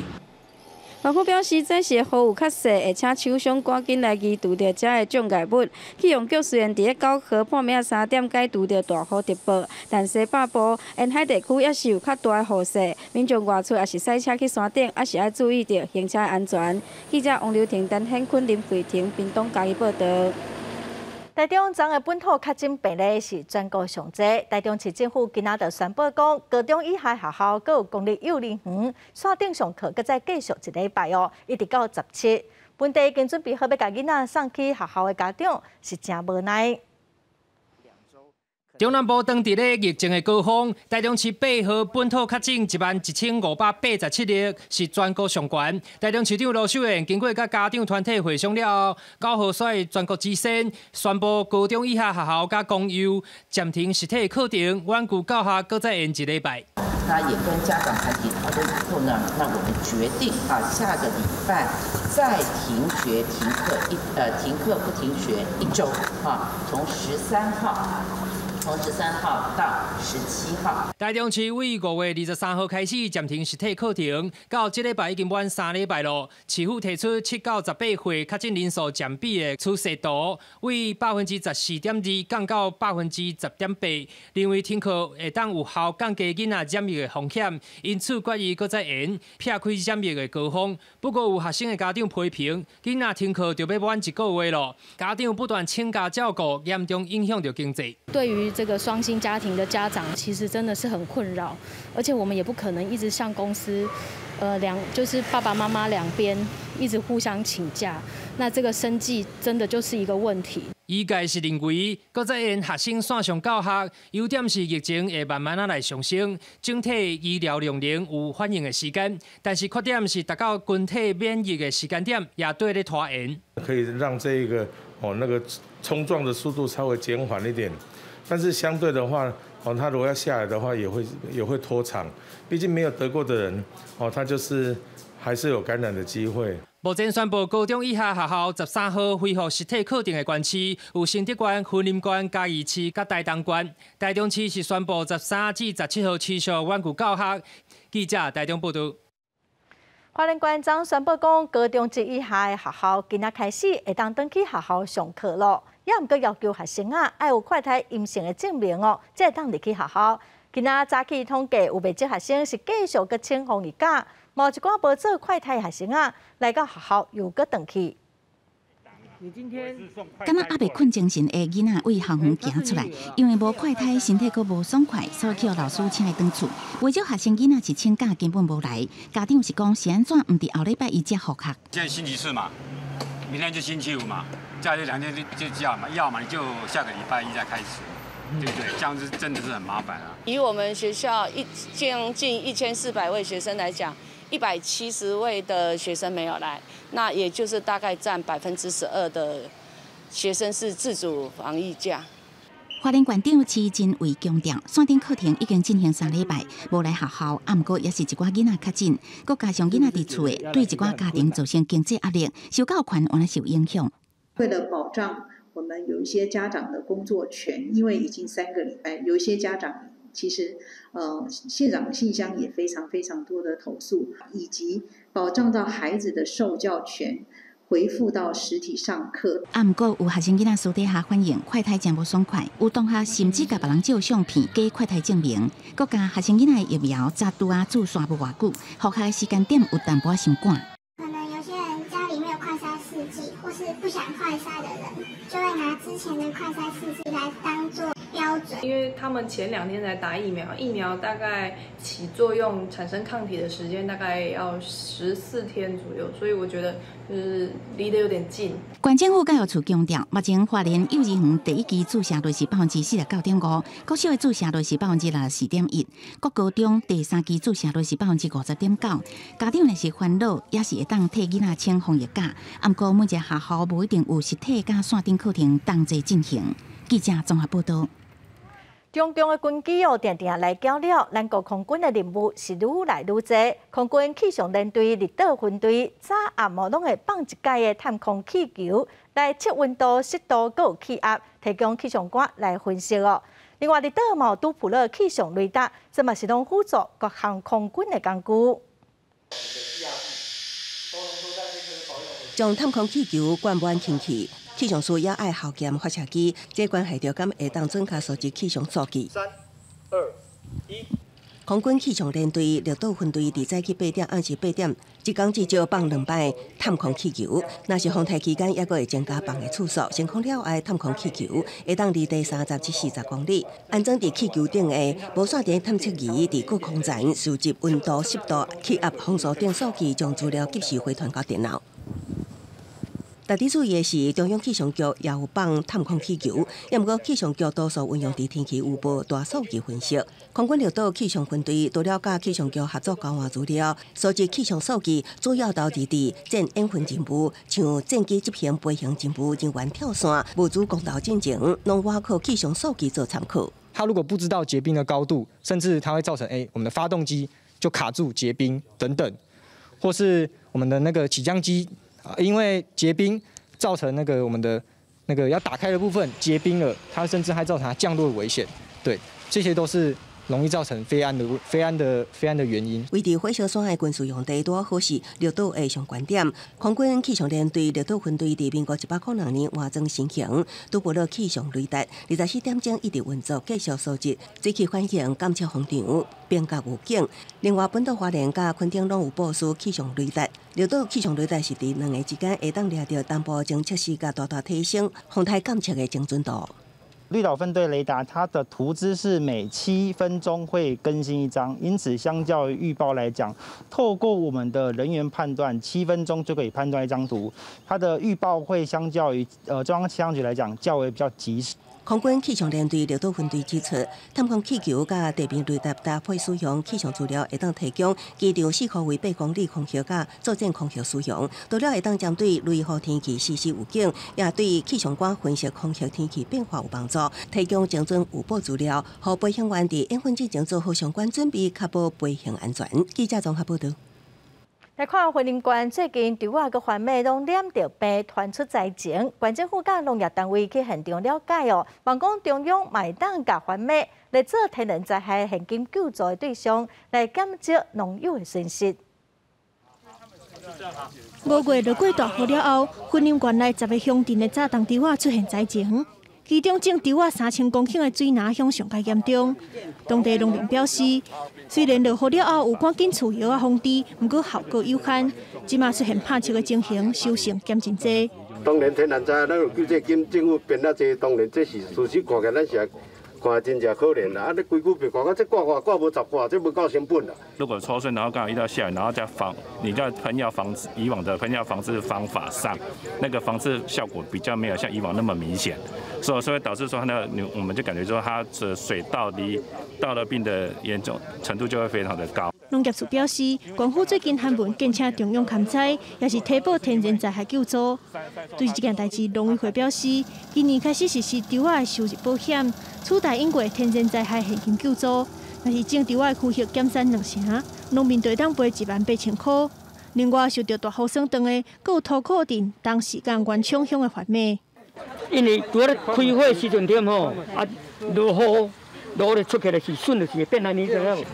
縣府表示，這時雨有較細，會請廠商趕緊來移除著遮的障礙物。氣象局雖然佇咧9號半暝3點解除著大雨特報，但西北部沿海地區猶是有較大的雨勢，民眾外出抑是駛車去山頂，猶是愛注意著行車安全。記者王劉婷、陳顯坤、林慧婷，屏東嘉義報導。台中昨的本土確診病例是全國上濟。台中市政府今仔就宣布講，高中以下學校閣有公立幼兒園線頂上課，閣再繼續一禮拜哦，一直到17。本地已經準備好欲共囡仔送去學校的家長是誠無奈。中南部當佇咧疫情的高峰，台中市8號本土確診11,587例，是全國上懸。台中市長盧秀燕經過佮家長團體會商了後，9號率全國之先宣布高中以下學校佮公幼暫停實體課程，遠距教學閣再延一禮拜。那也跟家長團體討論以後呢，那我們決定啊，下個禮拜再停學停課一停課不停學一週啊，從13號啊。从13号到17号。台中市为5月23号开始暂停实体课程，到这礼拜已经满3礼拜咯。市府提出7到18岁确诊人数占比的趋势图，为14.2%降到10.8%，认为停课会当有效降低囡仔染疫的风险，因此决议阁再延，避开染疫的高峰。不过有学生的家长批评，囡仔停课就欲满一个月咯，家长不断请假照顾，严重影响著经济。对于这个双薪家庭的家长，其实真的是很困扰，而且我们也不可能一直向公司，就是爸爸妈妈两边一直互相请假，那这个生计真的就是一个问题。医界是认为，阁再延学生线上教学，优点是疫情会慢慢仔来上升，整体医疗量能有反应的时间，但是缺点是达到群体免疫的时间点也缀咧拖延。可以让这个哦那个冲撞的速度稍微减缓一点，但是相对的话，哦，他如果要下来的话，也会拖长，毕竟没有得过的人，哦，他就是还是有感染的机会。目前宣布高中以下学校13号恢复实体课程的县市，有新竹县、云林县、嘉义市、佮台东县。台中市是宣布13至17号持续远距教学。记者台中报道。花莲县昨宣布讲，高中职以下的学校今仔开始会当转去学校上课咯。也毋过要求学生啊，爱有快筛阴性的证明哦，才会当入去学校。今仔早起统计有袂少学生是继续阁请防疫假，嘛有一寡无做快筛学生啊，来到学校又阁转去。敢若犹未睏精神的囡仔对校园行出来，因为无快筛，身体阁无爽快，所以予老师请伊转厝。袂少学生囡仔是请假，根本无来。家长是讲是按怎毋伫后礼拜一才复学。现在星期四嘛，明天就星期五嘛，再这2天就这样嘛，要么你就下个礼拜一再开始，对不对？这样子真的是很麻烦啊。以我们学校将近1400位学生来讲，170位的学生没有来，那也就是大概占12%的学生是自主防疫假。花莲县长施晋伟强调，线顶课程已经进行3礼拜，无来学校，啊，毋过也是一寡囡仔确诊，阁加上囡仔伫厝的，对一寡家庭造成经济压力，受教权原来受影响。为了保障我们有一些家长的工作权，因为已经3个礼拜，有一些家长其实，县长信箱也非常非常多的投诉，以及保障到孩子的受教权，恢复到实体上课。啊，毋过有学生囡仔私底下反映，快筛真无爽快，有同学甚至共别人借相片假快筛证明，阁加学生囡仔的疫苗才拄仔注射无偌久，复学的时间点有淡薄仔伤赶。可能有些人家里没有快筛试剂，或是不想快筛的人，就会拿之前的快筛试剂来当做标准。因为他们前2天才打疫苗，疫苗大概起作用、产生抗体的时间大概要14天左右，所以我觉得就是离得有点近。县政府教育处强调，目前花莲幼儿园第一剂注射率是49.5%，国小的注射率是64.1%，国高中第三剂注射率是50.9%。家长若是烦恼，也是会当替囡仔请防疫假。毋过每一个学校无一定有实体佮线顶课程同齐进行。记者综合报道。中共的军机哦，定定来搅扰，咱国空军的任务是愈来愈多。空军气象连队绿岛分队早暗哦，拢会放一改的探空气球来测温度、湿度、阁有气压，提供气象官来分析哦。另外，绿岛嘛有都普勒气象雷达，这嘛是拢辅助各项空军的工具。将探空气球灌满氢气。气象师也爱校验发射机，这关系著敢会当准确收集气象数据。三、二、一。空军气象连队绿岛分队伫早起8点，暗时8点，一工至少放两摆探空气球。若是风台期间，犹阁会增加放的次数。升空了后，探空气球会当离地30至40公里。安装伫气球顶的无线电探测仪，伫各空站收集温度、湿度、气压、风速等数据，将资料及时回传到电脑。值得注意的是，中央气象局也有放探空气球，也毋过气象局多数运用伫天气预报、大数据分析。空军绿岛气象分队除了佮气象局合作交换资料、收集气象数据，主要投入伫战演训任务，像战机执行飞行任务、人员跳伞、物资攻投进程，拢倚靠气象数据做参考。他如果不知道结冰的高度，甚至它会造成我们的发动机就卡住结冰等等，或是我们的那个起降机。因为结冰造成那个我们的那个要打开的部分结冰了，它甚至还造成它降落的危险。對，這些都是容易造成飛安的原因。位佇火燒山的軍事用地，拄好是綠島的上懸點。空軍氣象連隊綠島分隊佇民國106年換裝新型，拄無了氣象雷達，24點鐘一直運作，繼續收集水氣反應監測風場、冰角預警。另外，本島花蓮佮墾丁攏有部署氣象雷達。綠島氣象雷達是佇兩个之間會當掠著同步偵測時，佮大大提升風颱監測的精準度。綠島分隊雷達，它的圖資是每7分鐘會更新一張，因此相較於預報來講，透過我們的人員判斷，七分鐘就可以判斷一張圖，它的預報會相較於中央氣象局來講較為比較及時。空軍氣象連隊綠島分隊指出，探空氣球佮地面雷達搭配使用氣象資料，會當提供機場4區域8公里空域佮作戰空域使用。除了會當針對雷雨天氣實時預警，也對氣象官分析空域天氣變化有幫助，提供精準預報資料，予飛行員佇演訓之前做好相關準備，確保飛行安全。記者綜合報道。來看雲林縣最近稻仔佮番麥攏染著病，傳出災情。縣政府佮農業單位去現場了解哦，望講中央嘛會當共番麥列做天然災害現金救助的對象，來減少農友的損失。5月落過大雨了後，雲林縣內10个鄉鎮的早冬稻仔出現災情。其中種稻仔3000公頃的水林鄉上較嚴重。當地農民表示，雖然落雨了後有趕緊除藥仔防治，毋過效果有限。這馬出現拍粟的情形，收成減真濟。當然天然災害，咱有救濟金，政府編啊濟，當然這是事實，看起來咱是看真正可憐啦。啊，你規矩別看，啊，這掛掛掛無10掛，這無夠成本啦。如果抽穗，然後剛好遇到下雨，然後再防，你在噴藥防治以往的噴藥防治方法上，那個防治效果比較沒有像以往那麼明顯，所以導致說那個，我們就感覺說它的水稻罹稻熱病的嚴重程度就會非常的高。農業處表示，縣府最近函文建請中央勘災，也是提報天然災害救助。對這件代誌，農委會表示，今年開始實施稻仔的收入保險，取代以往天然災害現金救助。若是種稻仔的區域減產2成，農民就會當賠1萬8千箍。另外，受著大雨損斷的，閣有塗埔鎮、東勢佮元昌鄉的番麥。因為拄仔咧開花時陣點吼，啊落雨落咧出去咧是筍就是會變按呢，知影無？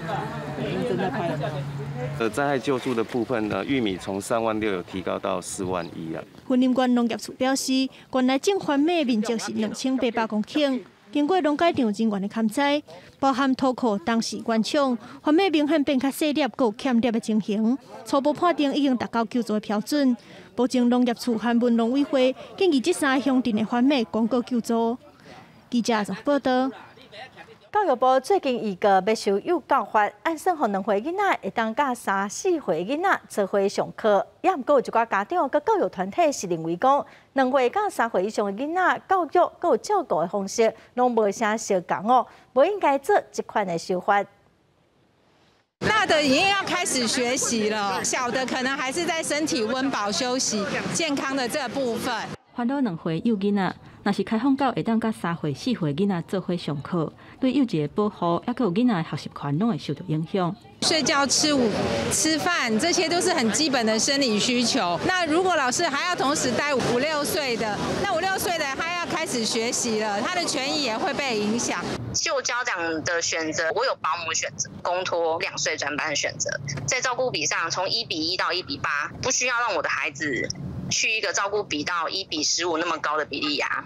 災害救助的部分呢，玉米從3萬6有提高到4萬1啊。雲林縣農業處表示，縣內種番麥面積是2800公頃，經過農改場人員的勘災，包含塗埔、東勢、原廠，番麥明顯變較細粒，閣有欠粒的情形，初步判定已經達到救助的標準。目前農業處和農委會建議這三個鄉鎮的番麥廣告救助。記者綜報道。教育部最近預告欲修幼教法，按算予2歲囡仔會當佮3、4歲囡仔做伙上課。也毋過有一寡家長佮教育團體是認為講，2歲佮3歲以上的囡仔教育閣有照顧的方式，攏無啥相仝哦，無應該做這款的修法。大的已經要開始學習了，小的可能還是在身體溫飽、休息、健康的這部分。煩惱2歲幼囡仔，若是開放到會當佮3歲、4歲囡仔做伙上課，對幼兒的保護，抑閣有囡仔的學習權，攏會受著影響。睡覺、吃午、吃飯，這些都是很基本的生理需求。那如果老師還要同時帶五六歲的，那五六歲的他要開始學習了，他的權益也會被影響。就家長的選擇，我有保姆選擇，公托2歲專班的選擇，在照顧比上從1比1到1比8，不需要讓我的孩子去一個照顧比到1比15那麼高的比例呀。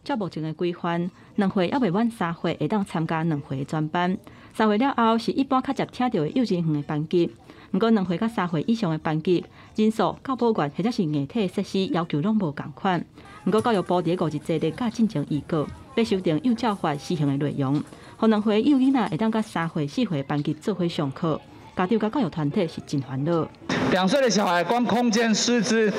照目前的規範，2歲猶未滿3歲會當參加兩歲專班，3歲了後是一般較捷聽著的幼稚園的班級。毋過2歲佮3歲以上的班級，人數、教保員或者是硬體設施要求攏無仝款。毋過教育部佇咧5日坐咧佮進前預告，欲修訂幼教法施行的內容，予2歲幼囡仔會當佮3歲、4歲班級做伙上課。家長佮教育團體是真煩惱。 2歲的小孩光空間、師資，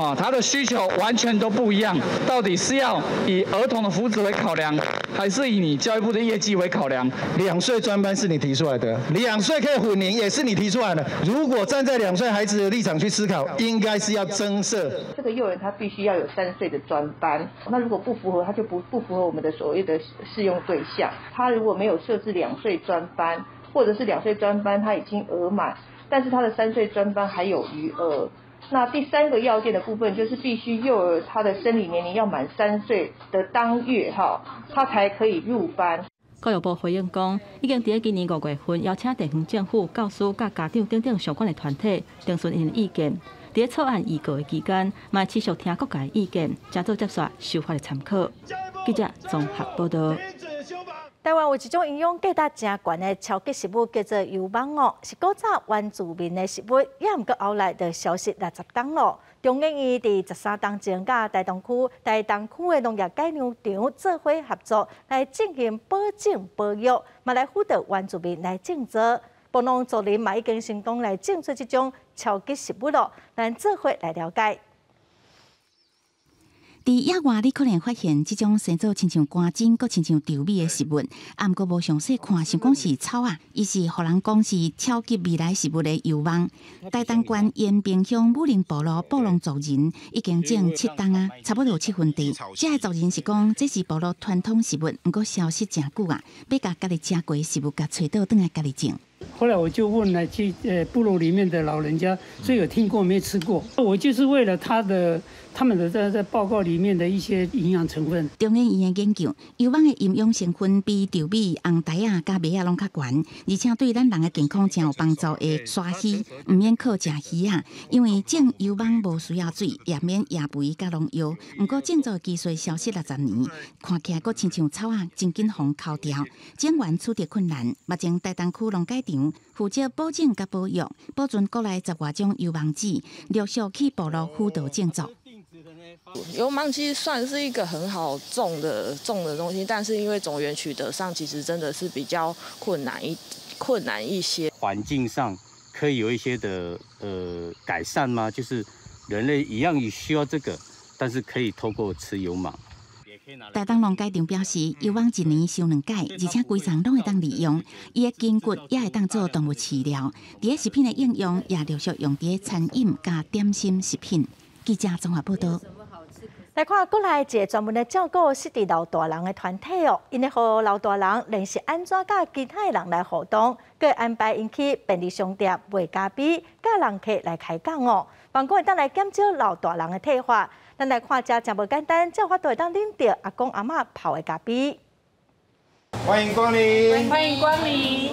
啊，他的需求完全都不一樣。到底是要以兒童的福祉為考量，還是以你教育部的業績為考量？兩歲專班是你提出來的，兩歲可以混齡也是你提出來的。如果站在2歲孩子的立場去思考，應該是要增設。這個幼兒他必須要有3歲的專班，那如果不符合，他就不符合我們的所謂的適用對象。他如果沒有設置兩歲專班，或者是兩歲專班他已經額滿，但是他的3歲專班還有餘額，那第三個要件的部分，就是必須幼兒他的生理年齡要滿3歲的當月，哈，他才可以入班。教育部回應講，已經佇今年5月份邀請地方政府、教師、佮家長等等相關的團體，徵詢𪜶的意見。佇草案預告的期間，嘛持續聽各界意見，誠做接受修法的參考。記者綜合報道。台灣有一種營養價值誠懸的超級食物，叫做油芒哦，是古早原住民的食物，也毋過後來就消失60冬咯。中研院佇13冬前，佮台東區的農業改良場做伙合作，來進行保種保育，嘛來輔導原住民來種植。布農族人嘛已經成功來種出這種超級食物咯，咱做伙來了解。佇野外，你可能發現這種生做親像肝蓁，閣親像稻米的食物，啊，毋過無詳細看，想講是草仔，伊是予人講是超級未來食物的油芒。台東縣延平鄉武陵部落布農族人已經種7冬啊，差不多有7分地。這个族人是講，這是部落傳統食物，毋過消失誠久啊，欲共家己食過的食物共揣倒轉來家己種。後來我就問了去部落裡面的老人家，所以有聽過沒吃過？我就是為了他們的在報告裡面的一些營養成分。中研院的研究，油芒的營養成分比稻米、紅豆仔佮麥仔攏較懸，而且對咱人的健康誠有幫助的沙魚，毋免靠食魚仔，因為種油芒無需要水，也免掖肥佮農藥。毋過種作技術消失60年，看起來閣親像草仔，真緊予剾掉。種源取得困難，目前台東區農改場負責保種佮保育，保存國內10外種油芒籽，陸續去部落輔導種作。油芒其實算是一個很好種的東西，但是因為種源取得上，其實真的是比較困難一些。環境上可以有一些的改善嗎？就是人類一樣也需要這個，但是可以透過吃油芒。台東農改場表示，油芒一年收兩擺，而且規叢攏會當利用，伊的根骨也會當做動物飼料。佇咧食品的應用，也陸續用佇咧餐飲佮點心食品。記者綜合報道。來看國內一个專門咧照顧失智老大人的團體哦，𪜶會予老大人練習按怎佮其他的人來互動，閣安排𪜶去便利商店賣咖啡，佮人客來開講哦。望講會當來減少老大人的退化。咱來看這誠無簡單，才有法度會當啉著阿公阿嬤泡的咖啡。歡迎光臨！歡迎光臨！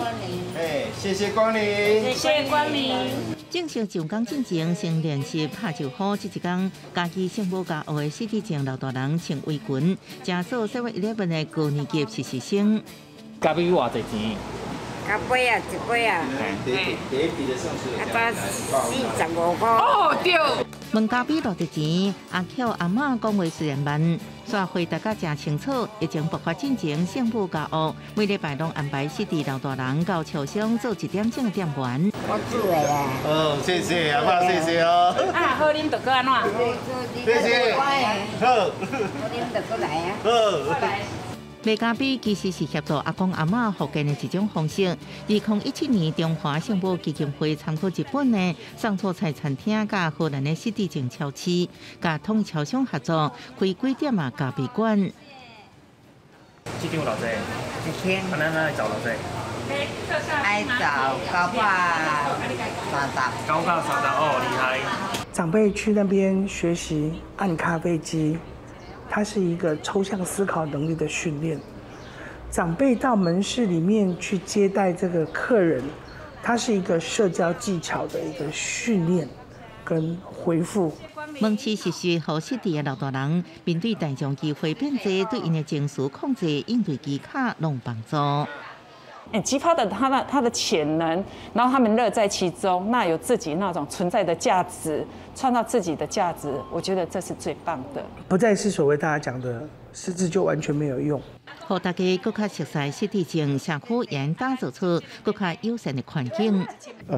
哎，謝謝光臨！謝謝光臨！正式上工進前，先練習拍招呼。這一工，嘉義聖母家學的失智症老大人穿圍裙，成做 Seven Eleven 的高年級實習生。咖啡偌濟錢？咖啡啊，一杯啊。啊，45塊。哦，對。問咖啡偌濟錢？阿巧阿嬤講話雖然慢，煞回答甲誠清楚。疫情爆發進前，聖母家學每禮拜攏安排失智老大人到超商做一點鐘的店員。我煮的啦。哦，謝謝阿嬤，謝謝哦。啊，好啉就閣按怎？謝謝。好。好啉就閣來啊。好。賣咖啡其實是協助阿公阿嬤復健的一種方式。2017年，中華聖母基金會參考日本的送錯菜餐廳，佮荷蘭的失智症超市，佮統一超商合作，開幾點仔咖啡館。這張偌濟？1000。啊，咱愛找偌濟？愛找930。930哦，厲害。長輩去那邊學習按咖啡機。它是一個抽象思考能力的訓練。長輩到門市裡面去接待這個客人，它是一個社交技巧的一個訓練跟回復。門市實習予失智的老大人面對大眾機會變濟，對𪜶的情緒控制、應對技巧攏有幫助。激發的他的潛能，然後他們樂在其中，那有自己那種存在的價值，創造自己的價值，我覺得這是最棒的。不再是所謂大家講的失智就完全沒有用。予大家閣較熟悉失智症，社區也打造出閣較友善的環境。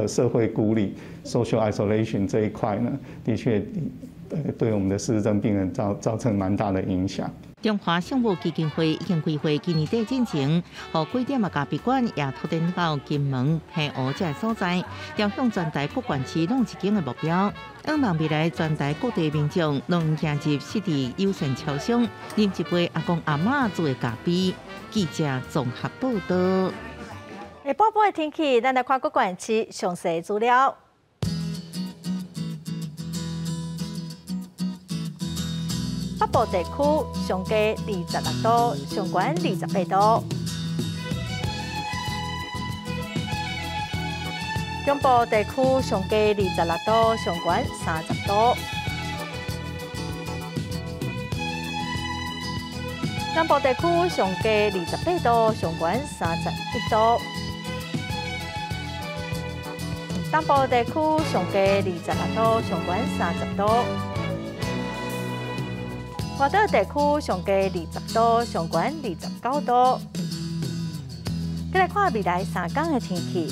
社會孤立（social isolation）這一塊呢，的確對我們的失智症病人造成蠻大的影響。中華聖母基金會已經規劃今年底進前，予幾點仔咖啡館也拓展到金門、澎湖這个所在，朝向全台各縣市攏一間的目標。向望未來全台各地民眾攏行入失智友善超商，啉一杯阿公阿嬤煮的咖啡。記者綜合報道。下晡晡的天氣，咱來看各縣市詳細資料。北部地區上低26度，上懸28度。中部地區上低26度，上懸30度。南部地區上低28度，上懸31度。東部地區上低26度，上懸30度。外島地區上低20度，上懸29度。再來看未來3天的天氣。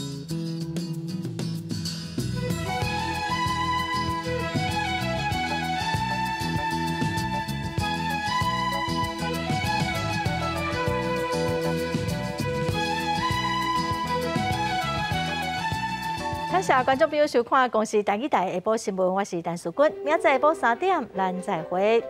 感謝觀眾朋友收看《公視台語台》下晡新聞，我是陳淑君，明仔載下晡3點，咱再會。